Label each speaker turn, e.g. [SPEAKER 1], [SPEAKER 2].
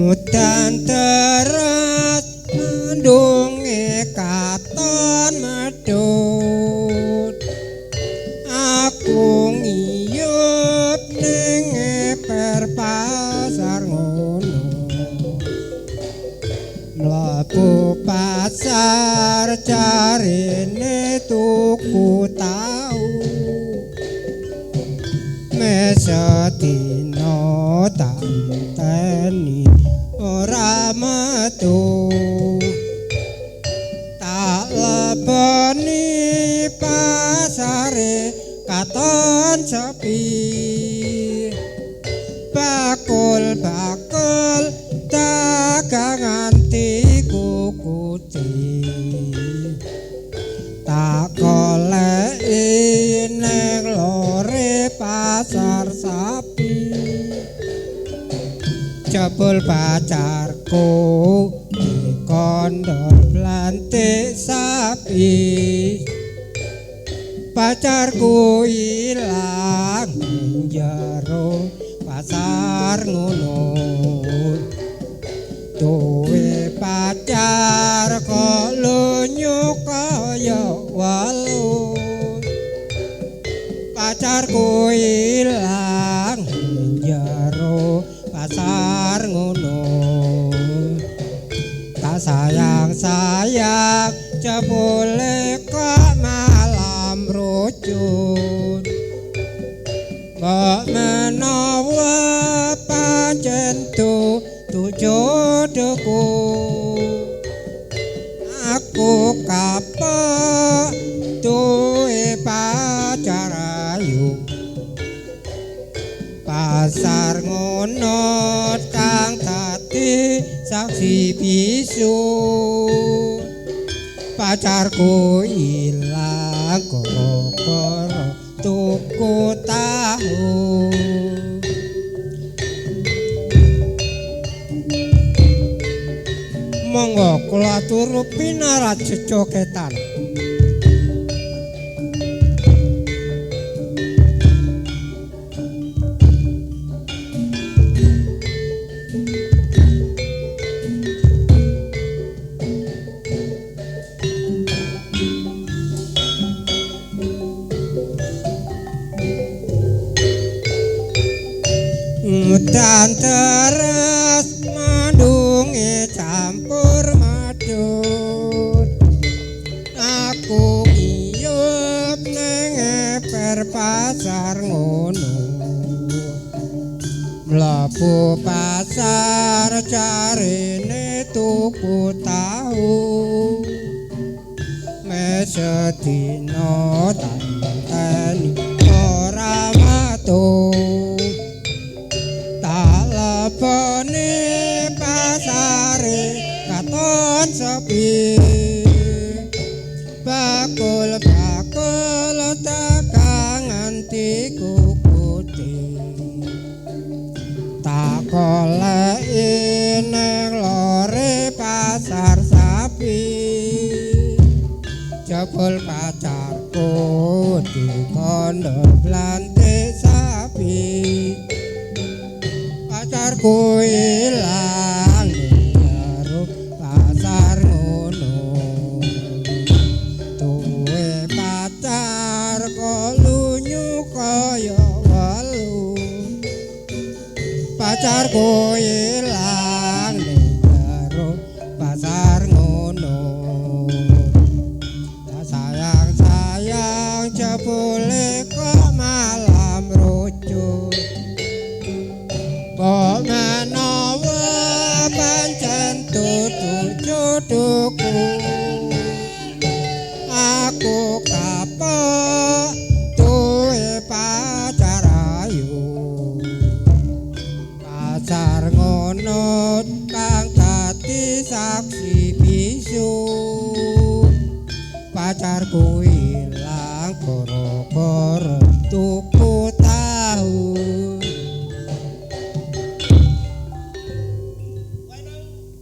[SPEAKER 1] Udan deras mendunge katon medhut. Aku ngiyup ning eper pasar ngono. Mlebu pasar jarene tuku tahu. Mesedina tak enteni ora metu. Tak leboni pasare katon sepi. Bakul-bakul dagangan dikukuti. Tak goleki ning lore pasar sapi. Jebul pacarku dikondol blantik sapi. Pacarku ilang ning jero pasar ngono. Duwe pacar kok lunyu kaya walu. Pacarku ilang ning jero pasar ngono. Tak sayang-sayang jebule kok malam rucut. Mbok menawa pancen dudu jodohku. Aku kapok duwe pacar ayu. Pasar ngono kang dadi saksi bisu. Pacarku ilang gara-gara tuku tahu. Monggo kula aturu pinarak jejogetan. Udan deras mandunge campur madut. Aku ngiyup ning eper pasar ngono. Mlebu pasar jarene tuku tahu. Mesedina tak enteni ora metu. Tak lebone pasare katon sepi. Bakul-bakul dagangan dikukuti. Tak goleki ning lore pasar sapi. Jebul pacarku dikondol blantik sapi. Pacarku ilang ning jero pasar ngono. Duwe pacar kok lunyu kaya welu. Pacarku ilang ning jero pasar ngono. Tak sayang-sayang jebule kok malam rucut. Mbok menawa pancen dudu jodohku. Aku kapok duwe pacar ayu. Pacar ngono Maut kang dadi saksi bisu. Pacarku ilang gara-gara tuku